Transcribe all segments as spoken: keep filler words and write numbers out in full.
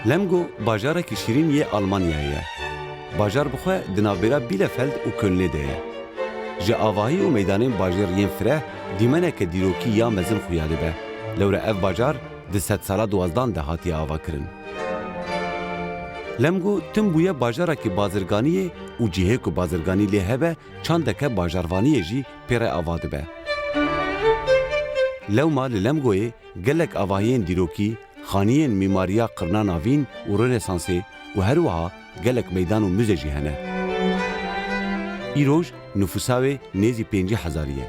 Lemgo bajarekî şîrîn yê Almanyayê ye. Bajar bi xwe di navbêra Bielefeld û Kölnê de ye. Ji avahî û meydanên bajêr yên fireh dîmeneke dîrokî ya mezin xuya dibe. Lewre ev bajar di sedsala duwazdan de hatiye avakirin. Lemgo tim bûye bajarekî bazirganiyê û cihê ku bazirganî lê hebe çandeke bajarvaniyê jî pê re ava dibe. Lewma li Lemgoyê gelek avahiyên dîrokî, xaniyên mîmariya qirna navîn û Rönesansê û her wiha gelek meydan û muze jî hene. Îroj nifûsa wê nêzî pêncî hezarî ye.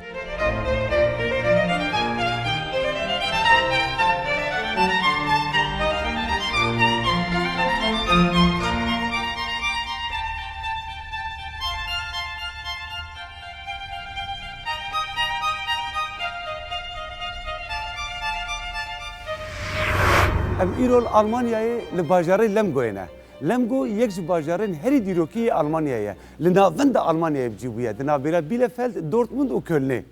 Em îro li Almanyayê li bajarê Lemgoyê ne. Lemgo yek ji bajarên herî dîrokî yê Almanyayê ye. Li navenda Almanyayê bi cî bûye, di navbêra Bielefeld, Dortmund û Kölnê.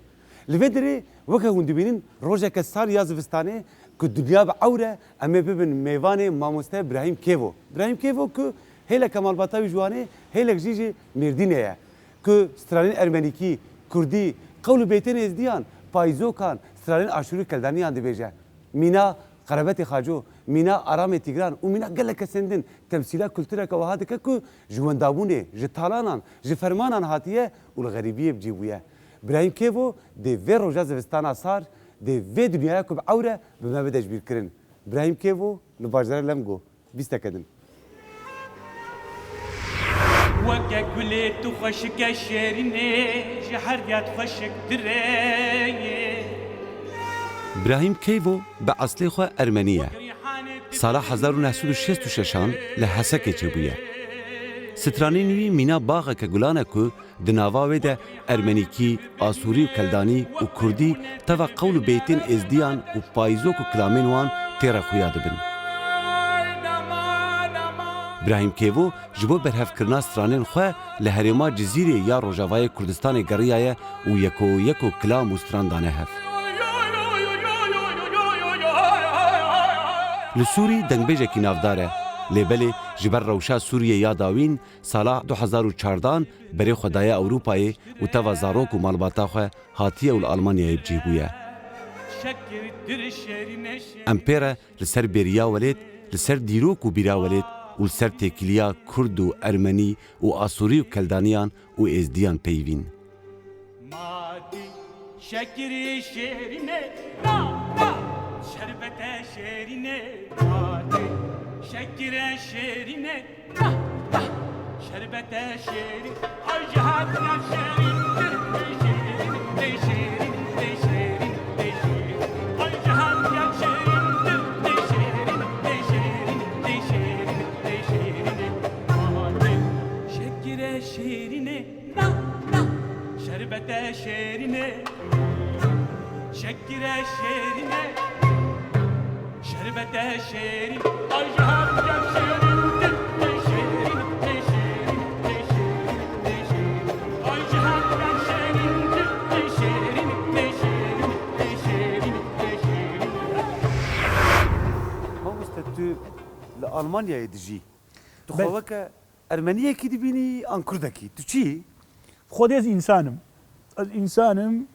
Li vê derê weke hûn dibînin rojeke sar ya zivistanê ku dinya bi ewr e, em ê bibin mêvanê mamoste Brahîm Kêvo. Brahîm Kêvo ku hêleke malbata wî ji Wanê, hêlek jî ji Mêrdînê ye. Ku stranên ermenîkî, kurdî, qewl û beytên êzdiyan, payîzokan, stranên aşûrî û keldaniyan dibêje. Mîna Qerebetê Xaco, mîna Aramê Tîgran û mîna gelek kesên din temsîla kultureke wiha dike ku ji wendabûnê, ji talanan, ji fermanan hatiye û li xerîbiyê bi cî bûye. Brahîm Kêvo dê vê roja zivistana sar, dê vê dinyaya ku bi ewr e, bi me bide ji bîrkirin. Brahîm Kêvo li bajarê Lemgo. Bîsteke din. Weke gulê tu xweşik e şêrînê, ji her diya tu xweşiktir e. Brahîm Keyvo bi eslê xwe ermenî ye. Sala hezar û neh sed û şêst û şeşan li Hesekê çêbûye. Stranên wî mîna baxeke gulan e ku di nava wê de ermenîkî, asûrî û keldanî û kurdî teva qewl û beytên êzdiyan û payîzok û kilamên wan tê re xuya dibin. Brahîm Kêvo ji bo berhevkirina stranên xwe li herêma Cizîrê ya Rojavayê Kurdistanê geriyaye û yeko yeko kilam û stran dane hev. Li Sûrî dengbêjekî navdar e, lê belê ji ber rewşa Sûriyê ya dawîn, sala du hezar û çardan berê xwe daye Ewropayê û teva zarok û malbata xwe hatiye û li Almanyayê bi cih bûye. Em pê re li ser bêriya welêt, li ser dîrok û bîra welêt û li ser têkiliya kurd û ermenî û asûrî û keldaniyan û êzdiyan peyivîn. Madî şekirê şêrînê, na, na, şerbete şêrînê, madî şekirê şêrînê, na, na, şerbete şêrîn, ay ji her diyan şêrîntir, bê şêrîn, bê şêrîn, bê şêrîn, bê şêrîn, ay ji her diyan şêrîntir, bê şêrîn, bê şêrîn, bê şêrîn, bê şêrînê, madî şekirê şêrînê. Na, na, şerbete şêrînê, şekire şêrînê, şerbete şêrîn, ay ji her diyan şêrîntir, bê şêrîn, bê şêrîn, bê şêrîn, bê şêrîn, ay ji her diyan şêrîntir, bê şêrîn, bê şêrîn, bê şêrîn, bê şêrîn. Mamoste, tu li Almanyayê dijî. Tu xwe Be- weke Ermeniyekî dibînî an Kurdekî? Tu çi yî? Xwedê ez însan im. Ez însan im.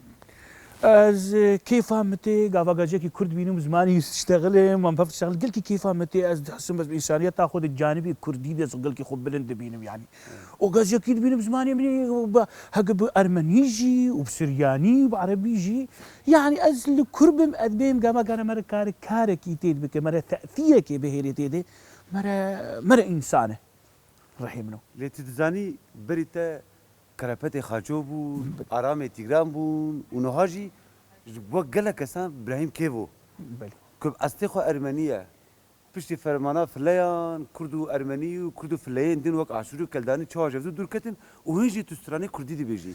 Ez, e, kêfa min tê, gava gaziyekî Kurd bînim, zimanî diştexilim, em pevt diştexilim. Gelkî kêfa min tê, ez dihisim ez bi însaniyeta xwe di canibê Kurdî de ez gelkî xwe bilind dibînim, yanî. O gaziyekî dibînim zimanê min ê, be, heke bi Ermenî jî û bi Siryanî û bi Erebî jî. Yanî ez li Kurd bim, ez bêm gava gane mere kare, karekî tê dibike, mere tesîrekê bihêlê tê de, mere, mere însan e. Rihê min o. Lê tu dizanî berî te Qerepetê Xaço bûn, Aramê Tîgran bûn û niha jî ji bo gelek kesan Brahîm Kêvo. Belê. Ku bi eslê xwe ermenî ye. Piştî fermana fileyan, Kurd û Ermenî û Kurd û fileyên din wek Aşûrî û Keldanî çawa ji hev dûr ketin û hûn jî tu stranê Kurdî dibêjî.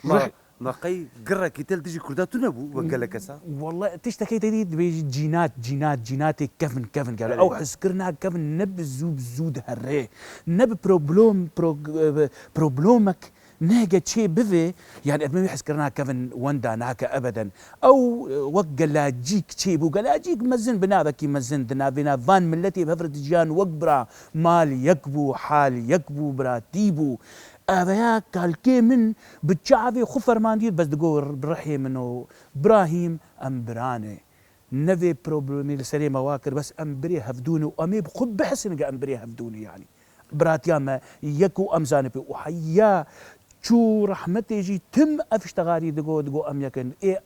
Ma Rih- Ma qey girekî te li dijî Kurda tune bû wek gelek kesa? Wallahî tiştekê te dî dibêjî cînat, cînat, cînatê kevin, kevin gere. Belê. Ew hizkirina kevin ne bi zû, bi zû dihere. Ne bi problem, pro-, e, bi, problemek, Nehge çê bivê, yani em wî hezkirina kevin wenda nake ebeden. Ew, e, wek gelacîk çêbû, gelacîk mezin, bi navekî mezin, di navêna van miletê bi hev re dijiyan, wek bira, mal yek bû, hal yek bû, biratî bû. Eveya kalkê min bi çavê xwe ferman dît, bes digo bi rihê min û Brahîm, em birane. Nevê problemê li serê me wa kir, bes em birê hevdû ne û em ê bi xwe bihesin ge em birê hevdû ne, yanî. Biratiya me yek û em zanibê û heya çû rehmetê jî tim ev ştexarî digo, digo em yek in. Ê,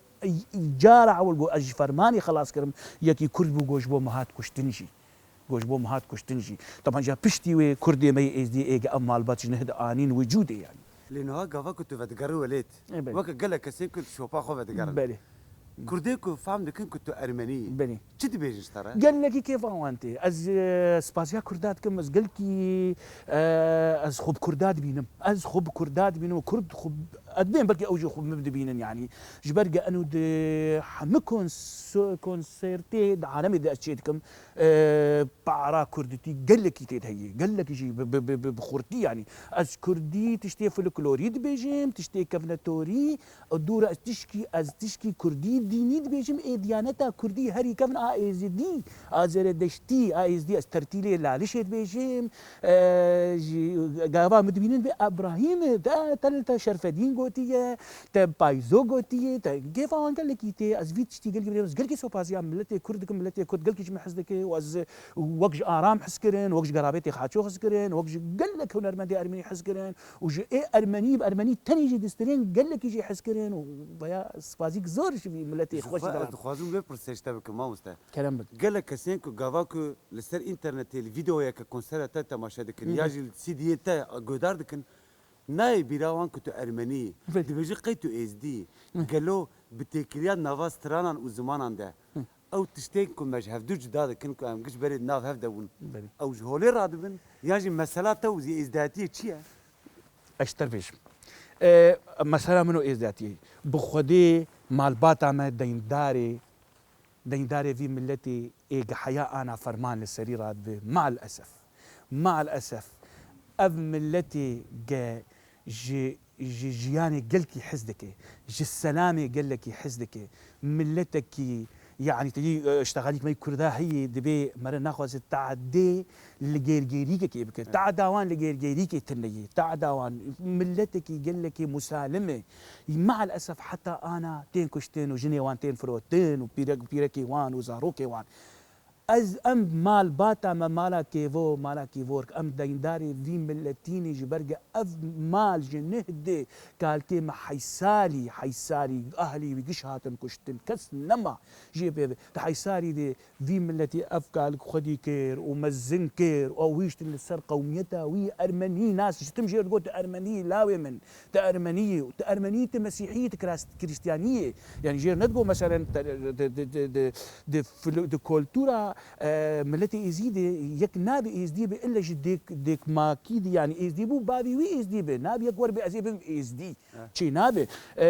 cara ewil got, ez ji fermanê xelas kirim, yekî Kurd bû, got, ji bo min hat kuştin jî. Got, ji bo min hat kuştin jî. Teban ja piştî wê Kurdê me yê Êzdî ê ge ev malbat ji neh de anîn wicûdê, yanî. Lê niha gava ku tu vedigerî welêt, Ê, belê. Weke gelek kesên ku li şopa xwe vedigerin. Belê. Kurdê ku fam dikin ku tu ermenî yî. Belê. Çi dibêjin ji te re? Gelekî kêfa wan tê. Ez, e, spasiya Kurda dikim, ez gelkî, e, ez xwe bi Kurda dibînim. Ez xwe bi Kurda dibînim û Kurd xwe, ez dibêm belkî ew jî xwe bi min dibînin, yanî. Ji ber ge eno di hemû konso-, konsertê di alemê de ez çê dikim. E, para kurdîtî gelekî tê de heye. Gelekî jî bi, bi, bi, bi, bi xurtî, yanî. Ez kurdî tiştê folklorî dibêjim, tiştê kevnetorî, Dûra ez tişkî, ez tişkî kurdî dînî dibêjim, ê diyaneta kurdî herî kevn a êzidî, a zeredeştî, a êzidî ez tertîlê lalişê dibêjim, e, ji gava min dibînin vê Ebrahîm, te, te, te Şerfedîn gotiye, te Payzo gotiye, te kêfa wan gelekî tê, ez vî tiştî gelkî bidêrim, ez gelkî sopaziya miletê kurd dikim, miletê kurd gelkî ji min hez dike û ez wek ji Aram hez kirin, wek ji Garabêtê Xaço hez kirin, wek ji gelek hunermendê ermenî hez kirin. Û ji ê ermenî bi ermenî tenê jî distirên gelekî jî hez kirin û veya spazîk zor ji vî miletê xweş didan. Dixwazim vê pirsê ji te bikim, mamoste. Kerem bik. Gelek kesên ku gava ku li ser înternetê li vîdeoyeke konsera te temaşe dikin, Hı hı. Ya jî li C D'yê te guhdar dikin, nayê bîra wan ku tu ermenî yî. Belê. Dibêjin qey tu êzdî yî. Hı. Gelo bi têkiliya nava stranan û zimanan de Hı. Ew tiştên ku me ji hevdu cuda dikin ku em giş berê di nav hev de bûn, Belê. Ew ji holê radibin, yan jî mesela te û zî êzdayetiyê çi ye? Ez ji te bêjim. E, mesela min û êzdayetiyê. Bi xwedê malbata me deyndarê, deyndarê vî miletê ê ge heya ana ferman li serî radibe. Mal esef. Mal esef. Ev miletê ge ji ji jiyanê gelkî hez dike, ji selamê gelekî hez dike. Miletekî, yanî tedî, e, ştexalîk me yê Kurda heye, dibê mere naxwaze teadê li gêrgêrîkekê bike. Evet. Teada wan li gêrgêrîkê tune ye. Teada wan miletekî gelekî musalim e. Meal esef heta ana tên kuştin û jinê wan tên firotin û pîrek, pîrekê wan û zarokê wan. Ez, em malbata me, mala kêvo, mala kîvork, em deyndarê vî miletî ne, ji ber ge ev mal ji neh de kalkê me heysalî, heysalî ahlî wî giş hatin kuştin, kes nema jê pê ve. Di heysalî de vî miletî ev kalik xwedî kir û mezin kir û ew hiştin li ser qewmiyeta wî ermenî nas, ji tim jê re digot tu ermenî yî lawê min. Tu ermenî yî, tu ermenî yî, tu mesîhî yî, tu kras-, krîstiyanî yî. Yanî jê re nedigo meselen te, di, di, di, di, di filo-, di kultura, e, miletê êzîdê yek nabê êzdî be, ille ji dêk, dêkmakî de, yanî êzdî bû, bavê wî êzdî be. Nabê yek wer be ez ê bim êzdî. Evet. Çê nabe. E,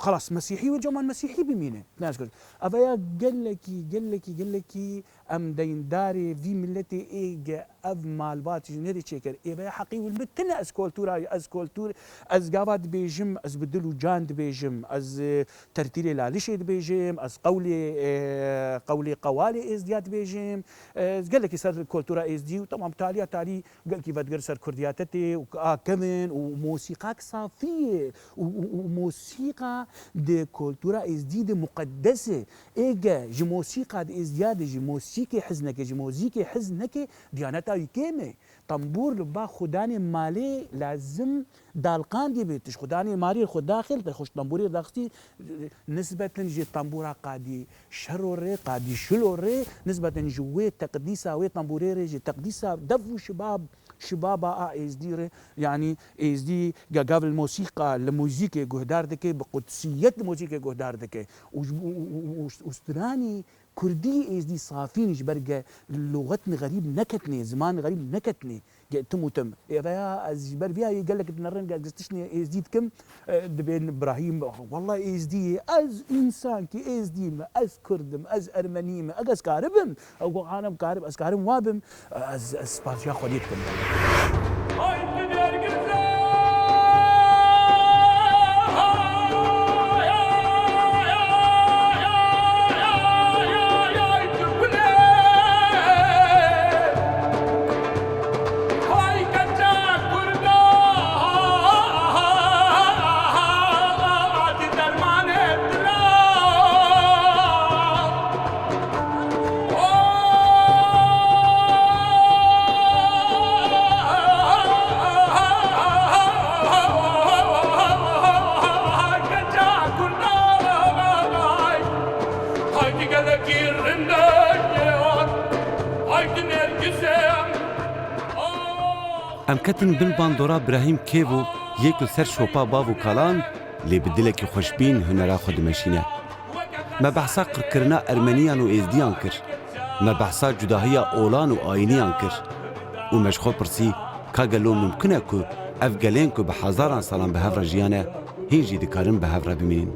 xelas, mesîhî wê ceman mesîhî bimîne. Naşkir. Eva ya gelekî, gelekî, gelekî Em deyndarê vî miletê ê ge ev malbat ji nêrê çêker. Ê veya heqî wil min tine ez kultura, ez kultur, ez gava dibêjim, ez bi dil û can dibêjim, ez, e, tertîlê lalişê dibêjim, ez qewlê, e, qewlê qewalê êzdiya dibêjim. Ez gelekî ser kultura êzdî û temam taliya talî gelkî vediger ser kurdiyatê û a kevin û mosîqak safî ye û, û, û mosîqa di kultura êzdî de muqeddes e. Ê ge ji mosîqa di êzdiya de ji mosîkê hez neke, ji mozîkê hez neke, diyaneta wî kêm e. Tembûr li ba xudanê malê lazim dalqandî bê. Tu ji xudanê malê xwe daxil, te xwe ji tembûrê daxistî, nisbetin ji tembûra qadî şero rê, qadî şilo rê, nisbetin ji wê teqdîsa wê tembûrê rê, ji teqdîsa dev û şibab, şibaba a êzdî rê, yanî êzdî ge gav li mosîqa, li mozîkê guhdar dike, bi qudsiyet li mozîkê guhdar dike. Û, û, û, û, û, û stranî kurdî êzdî safî ne ji ber ge luxetnê xerîb neketnê, ziman xerîb neketnê. Ge tim û tim. Ê veya ez ji ber vîya yê gelek dinerin ge ez tiştê êzdî dikim, e, dibên Ibrahîm, wela êzdî yê, ez însankî êzdî me, ez kurd im, ez ermenî me, eg ez karibim, ew got anem karib, ez karim wa bim, ez, ez spasiya Xwedê dikim. Haydi dergize! Em ketin bin bandora Birahîm Kêvo, yek li ser şopa bav û kalan, lê bi dilekî xweşbîn hunera xwe dimeşîne. Me behsa qirkirina Ermeniyan û Êzdiyan kir. Me behsa cudahiya olan û ayîniyan kir. Û me ji xwe pirsî, ka gelo mimkun e ku ev gelên ku bi hezaran salan bi hev re jiyane, hîn jî dikarin bi hev re bimînin?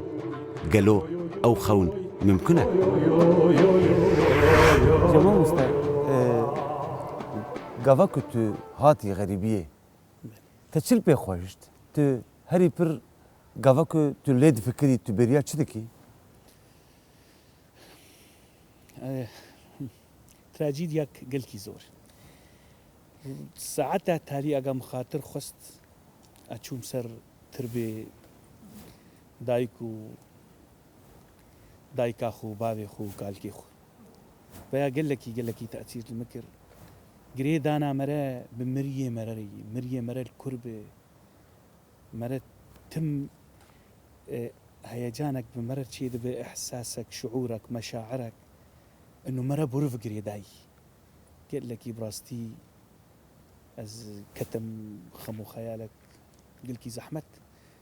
Gelo ew xewn mimkun e? Cemal Usta, e, gava ku tu hatî xerîbiyê, te çi li pê xwe hişt? Tu herî pir gava ku tu lê difikirî, tu bêriya çi dikî? Eh, trajîdyak gelkî zor. Saeta talî aga min xatir xwest, a çûm ser tirbê dayik û dayika xwe, bavê xwe û kalkê xwe. Veya gelekî, gelekî tesîr li min kir. Girê dana mere bi miriyê mere re yî. Miriyê mere li kur bi. Mere tim, e, heyecanek bi mere çê dibe, ihsasek, şuurek, meşairek. Ino mere bûr bi girêdayî. Gelekî bi rastî ez ketim xem û xeyalek gelkî zehmet.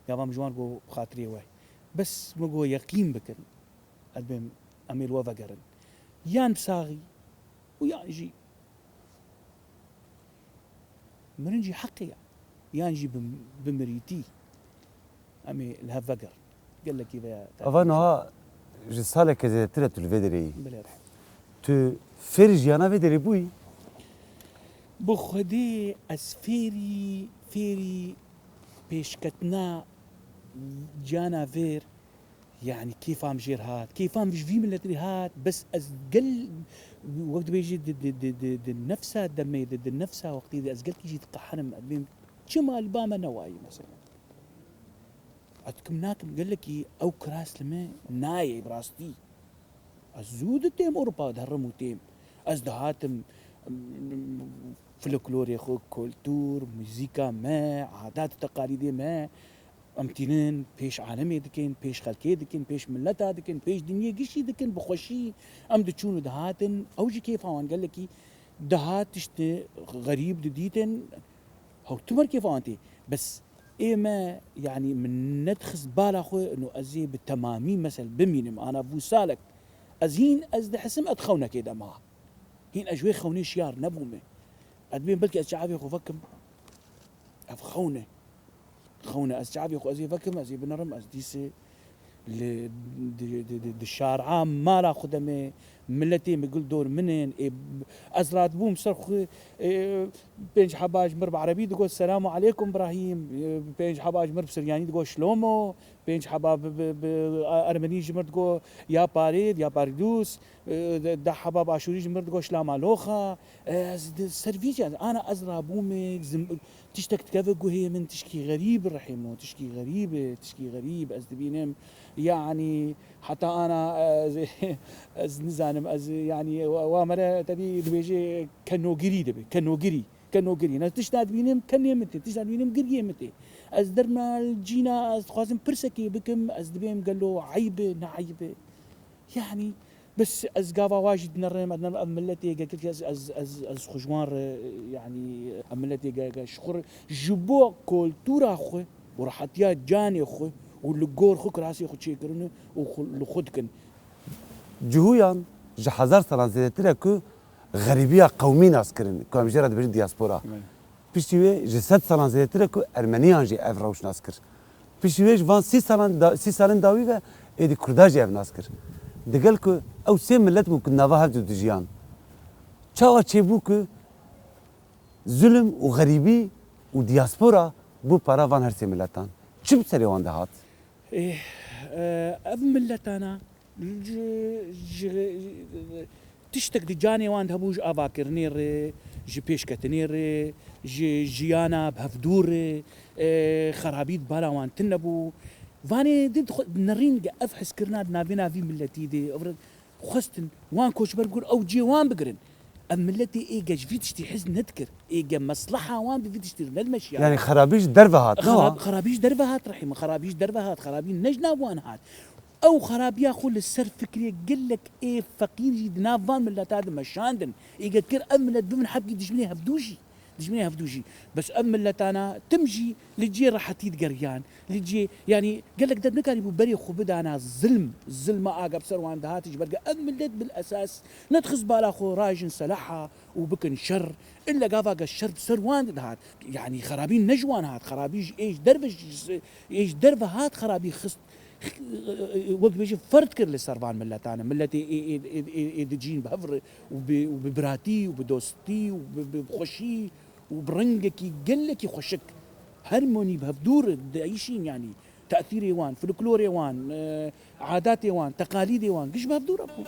Gava min ji wan got bi xatirê we. Bes min got yeqîn bikin. Ez bêm, em ê li we vegerin. Yan bi saxî û yan jî mirin jî heqê ye. Yan jî bi, bi mirîtî em ê li hev vegerin. Gelekî veya. Ava niha ji saleke zêdetir e tu li vê derê yî. Belê re. Tu fêrî jiyana vê derê bûyî? Bi Xwedê ez fêrî, fêrî pêşketina ciyana vêr, yanî kêfa min jêr hat, kêfa min ji vî miletî hat, bes ez gel, wek dibêjî di, di, di, di, di nefsa demê de, di nefsa wextî de ez gelkî jî diqehinim, ez bêm çima li ba me newayî mesela. Ez dikim nakim, gelekî ew kiras li me nayê bi rastî. Ez zû ditêm Ewropa, diherim û têm. Ez dihatim, em, folklorê xwe, kultur, muzîka me, adat û teqalîdê me, em tînin pêş alemê dikin, pêş xelkê dikin, pêş mileta dikin, pêş dinyê gişî dikin, bi xweşî em diçûn û dihatin. Ew ji kêfa wan gelekî dihat tiştê xerîb didîtin, hewtimer kêfa wan tê. Bes ê me, yanî min nedixist bala xwe, ino ez ê bi temamî mesel bimînim, ana vûsalek. Ez hîn, ez dihisim ez xewnekê de ma. Hîn ez ji wê xewnê şiyar nebûme. Ez dibêm belkî ez çavê xwe vekim. Ev xewn e. Xewn e. Ez çavê xwe ez ê vekim, ez ê binerim, ez dîsê li, di, di, di, di şara mala xwe de me, miletê min gul dor min in. Ê, ez radibûm ser xwe, ê, pênc heba ji mir bi erebî digot, "Selamu aleykum Brahîm." Ê, pênc heba ji mir bi siryanî digot, "Şlomo." Pênc heba bi, bi, bi ermenî ji mir digot, "Ya parêd, ya parîdûs." Ê, de-, deh heba bi aşûrî ji mir digot, "Şlama loxa." Ez di ser vî cihaz, ana ez rabûme, zim-, tiştek dikeve guhê min, tişkî xerîb rihê min, tişkî xerîb e, tişkî xerîb ez dibînim. Yanî heta ana ez, ez nizanim, ez yanî wa, wa mere tevî dibêje kenogirî dibe, kenogirî, kenogirî. Ez tişta dibînim, kenê min tê, tişta dibînim, giriyê min tê. Ez derna cîna, ez dixwazim pirsekê bikim, ez dibêm gelo eyb e, ne eyb e? Yanî, bes ez gava wa jî dinerim, ez dinerim, ev miletê gelkî ez, ez, ez, ez xwe ji wan re, yanî, ev miletê ge-, ge-, ji xwe re, ji bo kultura xwe û rehetiya canê xwe û li gor xwe kirasê xwe çêkirine û xwe, li xwe dikin. Cihûyan ji hezar salan zêdetir e ku xerîbiya qewmî nas kirin, ku em jê re dibêjin diaspora. Evet. Piştî wê ji sed salan zêdetir e ku Ermeniyan jî ev rewş nas kir. Piştî wê ji van sî salan da-, sî salên dawî ve êdî Kurda jî ev nas kir. Digel ku ew sê milet bûn ku nava hev de dijiyan. Çawa çêbû ku zulm û xerîbî û diaspora bû para van her sê miletan? Çi bi serê wan de hat? Ê, e, ev miletana Ji, ji, tiştek di canê wan de hebû, ji avakirinê re, ji pêşketinê re, ji jiyana bi hevdû re, e, xerabî di bala wan tune bû. Vanê di xwe nerîn ge ev hizkirina di navê navî miletî de, ev re xwestin wan koçber gur ew cihê wan bigirin. Ev miletê ê ge ji vî tiştî hez nedikir. Ê ge mesleha wan bi vî tiştî re nedimeşiya. Yani xerabî ji derve hat, ne wa? Xerab-, xerabî ji derve hat Rehîm, xerabî ji derve hat, xerabî ne ji nav wan hat. Ew xerabiya xwe li ser fikrê gelek ê feqîr jî di nav van mileta de meşandin. Êge kir ev milet bibin hebkî dijminê hevdû jî. Dijminê hevdû jî. Bes ev miletana tim jî li cihê rehetî digeriyan. Li cihê, yanî gelek der nikarîbû berê xwe bidana zilm. Zilma aga bi ser wan dihat ji ber ke ev milet bil esas nedixist bala xwe rajin selaha û bikin şer. Îlla gava ke şer bi ser wan dihat. Yanî xerabî ne ji wan hat. Xerabî ji ê ji derve ji, ê ji derve hat xerabî xist. Wek dibêjin ferd kir li ser van miletan e. Miletê ê, ê, ê, ê, ê dicîn bi hev re û bi, û bi biratî û bi dostî û bi, bi xweşî û bi rengekî gelekî xweşik. Hermonî bi hev dûr diyişîn, yanî tesîrê wan, folklorê wan, e, adatê wan, teqalîdê wan, giş bi hev dûr bû.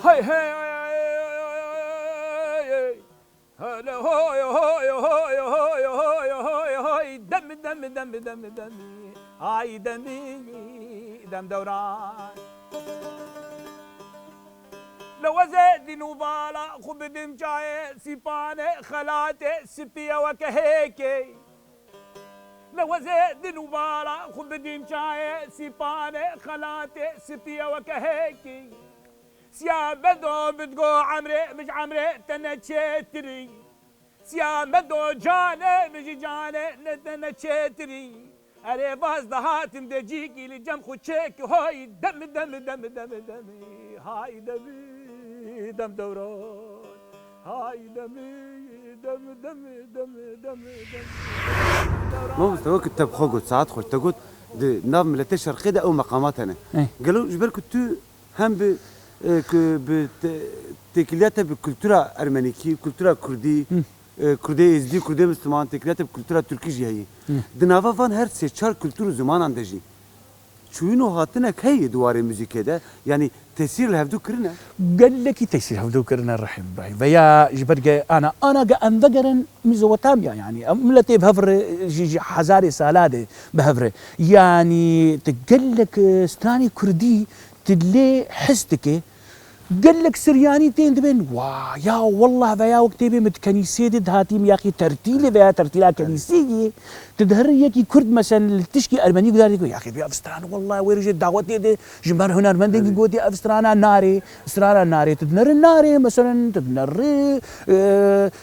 Hay hey, hey, hey, hey, hey. Hele hoy, hoy, hoy, dem, dem, dem, dem, dem. Hay demi, dem dewran. Lewezê din û bala xwe bidim çayê, sîpane, xelatê, sipiye weke hêkê. Lewezê din û bala xwe bidim çayê, sîpane, xelatê, sipiye weke hêkê. Siya me do bidgo emrê, min ji emrê te ne çêtirî. Siya me do canê, min ji canê ne te ne çêtirî. Erê vaz dihatim de cîkî li cem xwe çêk hoy dem, dem, dem, dem, dem. Hay demi, dem dewran. Hay demi, dem, dem, dem, dem, dem. Mamoste, wekî te bi xwe got, saet xweş te got, di nav miletê şerqê de ew meqamat hene. Eh. Gelo ji ber ku tu hem bi, e, ku bi te-, têkiliya te bi kultura ermenîkî, kultura kurdî, Hı. e, kurdê êzdî, kurdê misliman, têkiliya te bi kultura tirkî jî heyî. Hı. Di nava van her sê çar kultur û zimanan de jî çûyîn û hatinek heye di warê muzîkê de? Yanî tesîr li hevdû kirine? Gelekî tesîr hevdû kirine Rehîm Birayîm. Veya ji ber ge ana, ana ge em vegerin Mezopotamya, yanî em miletê bi hev re ji, ji hezarê sala de bi hev re. Yanî tu gelek, e, stranê kurdî tu lê his dike. Gelek Siryanî tên dibên, wa, ya wallah veya wek tê bê min di kenîsê de dihatî min yaxî tertîlê veya tertîla kenîsê yê. Tu diherî yekî Kurd meselen li tişkî ermenî guhdar dike, yaxî vê ev strana wallah wê rojê dawetê de ji me re hunermendekî Erê. gotî ev strana narê, strana narê. Tu dinerî narê, meselen tu dinerî, e,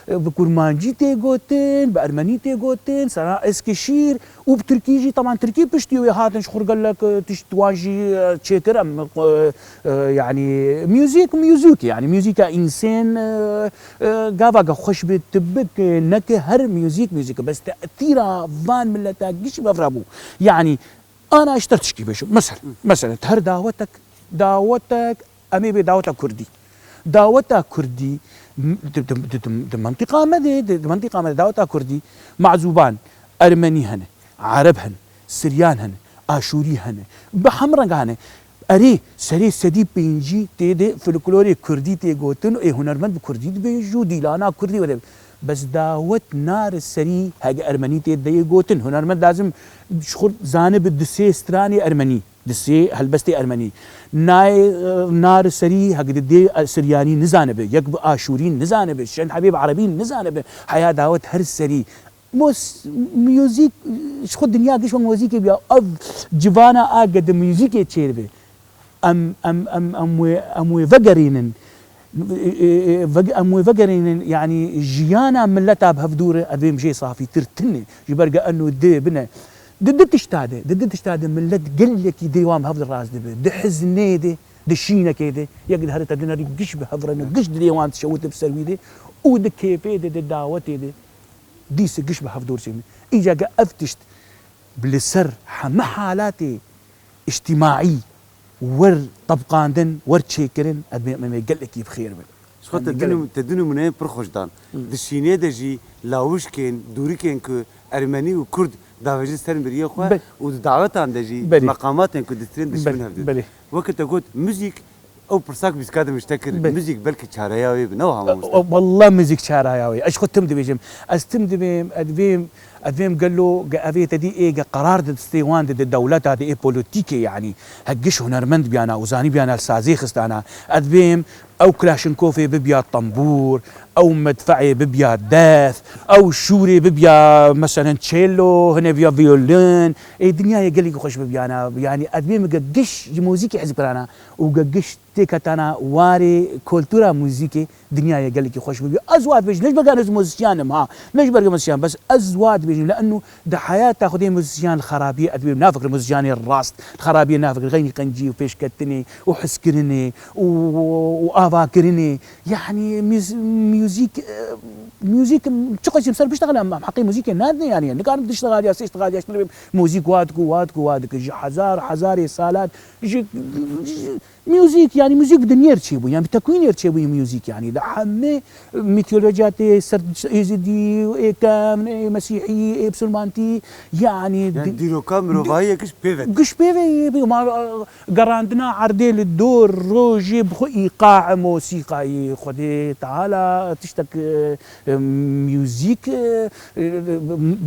e, bi kurmancî tê gotin, bi ermenî tê gotin, strana Eskişîr, û bi tirkî jî, teban tirkî piştî wê hatin ji xwe gelek, e, tişt wan jî, e, çêkir, em, e, e, yanî muzîk, muzîk, yanî muzîka însên, e, e, gava ge xweş bi, tu bik, e, neke her muzîk, muzîk, bes te'tîra van mileta giş bi hev re bû. Yanî ana ji te tişkî bêjim. Mesela, mesela, her dawetek, dawetek, Em ê bê daweta kurdî. Daweta kurdî, m-, di, di, di, di, di mentiqa me de, di, di mentiqa me de daweta kurdî, mazûban, ermenî hene, ereb hene, siryan hene, aşûrî hene, bi hemreng hene. Erê, serê sedî pêncî tê de folklorê kurdî tê gotin, ê hunermend bi kurdî dibêj û dîlana kurdî were. Bes dawet nare serî hege ermenî tê de yê gotin. Hunermend lazim ji xwe zanibe di sê stranê ermenî. Di sê helbestê ermenî. Nayê, e, nar serî hek di dê, e, siryanî nizanibe, yek bi aşûrî nizanibe, şen hebê bi erebî nizanibe. Heya dawet her serî. Mos-, muzîk, ji xwe dinya giş wek muzîkê biya. Ev civana a ge di muzîkê çêdibe. Em, em, em, em wê, em wê vegerînin. E, e, e, veg-, em wê vegerînin, yanî jiyana mileta bi hev dûr e, ev ê jê safîtir tune. Ji ber ge eno dê bine. Di du tişta de, di du tişta de millet gelekî dê wan bi hev de rast dibe. Di hiznê de, di şînekê de, yek dihere te dinerî giş bi hev re ne, giş dilê wan dişewite bi ser wî de û di kêfê de, di dawetê de, dîse giş bi hev dûr çêne. Îca ge ev tişt bi li ser heme halatê îctîmaî wer tebqandin, wer çêkirin, ez bêjim em ê gelekî bi xêr bin. Ji xwe te du nîm-, te du nimûneyên pir xweş dan. Hı. Di şînê de jî lawişkên, dûrikên ku ermenî û kurd davêjin ser miriyê xwe Be-, û di dawetan de jî, Belê. meqamatên ku distînin dişibin Belê, hev didin. belê. Weke te got, muzîk, ew pirsa ku bîska de min ji te kir, Belê. muzîk belkî çareya wê be, ne wiha mamoste? E, e, wallah muzîk çareya wê. Ez ji xwe tim dibêjim. Ez tim dibêm, ez dibêm, ez dibêm gelo, ge evê te dî ê ge qerar di destê wan de, di dewleta de ê polotîkê, yanî, hek giş hunermend biyana û zanî biyana sazê xistana. Ez dibêm, Ew Klaşnkovê bibiya tembûr, ew medfeê bibiya def, ew şûrê bibiya, meselen, çelo, hine biya violin. Ê, dinyayê gelekî xweş bibiyana. Yanî, ez dibêm ge giş ji muzîkê hez bikirana û ge giş têketana warê kultura muzîkê, dinyayê gelekî xweş bibiya. Ez wa dibêjim, ne ji ber ku ez muzîsyen im, ha. Ne ji ber ku muzîsyen, bes ez wa dibêjim, le'enno di heyata xwe dê muzîsyen li xerabiyê, ez dibêm nafikir muzîsyenê rast, li xerabiyê nafikir, xeynî qencî û pêşketinê û hizkirinê û, û avakirinê. Yanî muz-, muzîk, e, muzîk çi qasî ser biştexile, em heqê muzîkê nadine yanî. Nikarim du iştexal ya sê iştexal ya ştir bêm muzîk wa diku, wa diku, wa diku. Ji hezar, hezarê salan, ji, ji, muzîk, yanî muzîk bi dinyê re çêbû, yanî bi tekwînê re çêbû muzîk yanî. Di hemê mîtolojiya tê ser Êzidî, ê kem, ê mesîhî, ê bisilmantî, yanî Yanî di-, dîroka mirovahiyê giş pê ve. Giş pê ve yê, bi ma-, gerandina erdê li dor rojê bi xwe îqa e, mosîqayî Xwedê Teala tiştek, e, e, muzîk, e, e,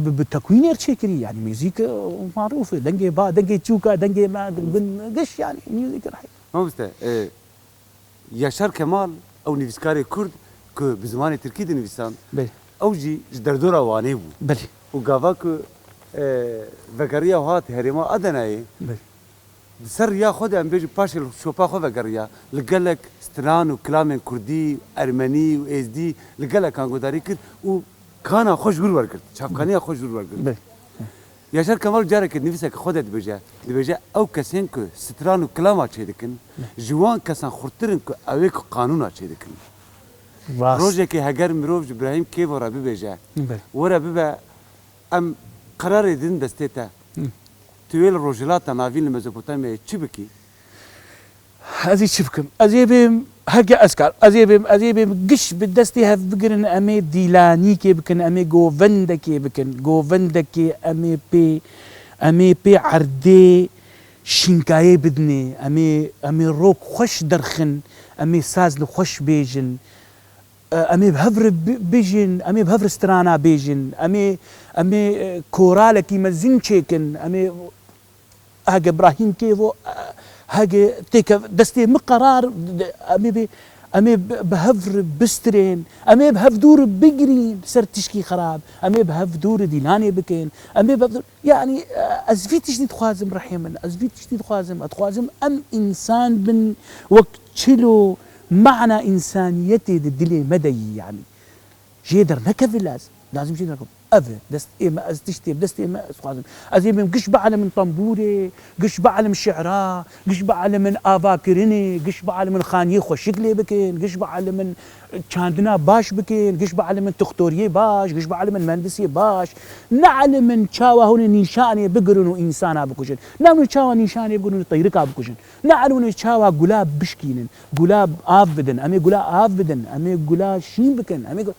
bi, bi tekwînê re çêkirî. Yanî muzîk, e, marûf e. Dengê ba, dengê çûka, dengê me, bin giş yanî muzîk re. Mamoste, e, Yaşar Kemal, ew nivîskarê Kurd ku bi zimanê Tirkî dinivîsan, Belê. ew jî ji derdora Wanê bû. Belê. Û gava ku, e, vegeriya û hat herêma Adenayê, Belê. di ser riya xwe de, em bêjin, paşê li şopa xwe vegeriya, li gelek stran û kilamên Kurdî, Ermenî û Êzdî li gelekan guhdarî kir û kana xwe ji wir wergirt, çavkaniya xwe ji wir wergirt. Belê. Yaşar Kemal careke nivîseke xwe de dibêje, dibêje, ew kesên ku stran û kilama çêdikin, ji wan kesan xurttir in ku ew ê ku qanûna çêdikin. Rast. Rojekê heger mirov ji Brahîm Kêvo re bibêje, Belê. were bibe, em qerarê didin destê te. Hı. Tu yê li Rojhilata Navîn, li Mezopotamyayê çi bikî? Ez ê çi bikim? Ez ê bêm, heke ez kar, ez ê bêm, ez ê bêm, giş bi destê hev bigirin, em ê dîlanîkê bikin, em ê govendekê bikin, govendekê em ê pê, em ê pê erdê şînkayê bidinê, em ê, em ê rok xweş derxin, em ê saz li xweş bêjin, e, em ê bi hev re bi-, bijin, em ê bi hev re strana bêjin, em ê, em ê, e, koralekî mezin çêkin, em ê Hege Brahîm Kêvo, hege têke destê min qerar, em ê bê, em ê bi, bi hev re bistirên, em ê bi hev dûr bigirîn ser tişkî xerab, em ê bi hev dûr dîlanê bikin, em ê bi hev dûr, yanî, ez vî tiştî dixwazim rihê min, ez vî tiştî dixwazim, ez dixwazim em însan bin wek çilo mana însaniyetê di dilê me de yî, yanî. Jê dernekeve lazim. Lazim jê dernekeve. Ev e, destê me, ez tiştê bi destê me ez dixwazim. Ez ê bêm giş bielimin tembûrê, giş bielimin şi'ra, giş bielimin avakirinê, giş bielimin xaniyê xweşik lê bikin, giş bielimin çandina baş bikin, giş bielimin tuxtoriyê baş, giş bielimin mendisiyê baş. Neelimin çawa hûn ê nîşanê bigirin û însana bikujin. Neelimin çawa nîşanê bigirin û teyrika bikujin. Neelimin çawa gula bişkînin. Gula av bidin, em ê gula av bidin, em ê gula şîn bikin, em ê gu-,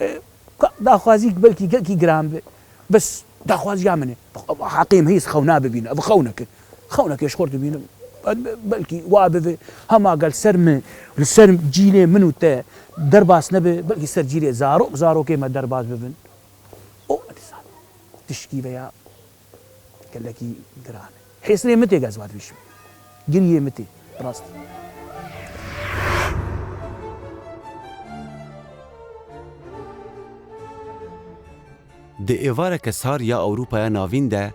e, ka-, daxwazî belkî gelkî giran be. Bes daxwaziya min e. Heqê min hîs xewna bibîne, ev xewneke. Xewneke ji xwe dibînim. Belkî wa bibe, hema gel ser min, li ser cîlê min û te derbas nebe, belkî ser cîlê zarok, zarokê me derbas bibin. O, dizan. Tişkî veya Gelekî giran e. Hêsirê min tê, ez va dibêjim. Giriyê min tê. Rast. Di êvareke sar ya Ewropaya Navîn de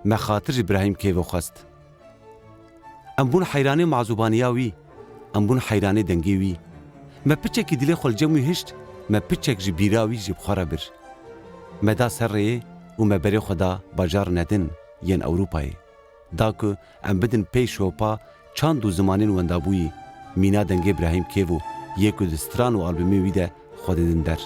me xatir ji Brahîm Kêvo xwest. Em bûn heyranê mazûbaniya wî, em bûn heyranê dengê wî. Me piçekî dilê xwe li cem wî hişt, me piçek ji bîra wî ji bi xwe re bir. Me da ser rêyê û me berê xwe da bajarine din yên Ewropayê. Da ku em bidin pey şopa çand û zimanên wendabûyî, mîna dengê Brahîm Kêvo yê ku di stran û albûmên wî de xwe didin der.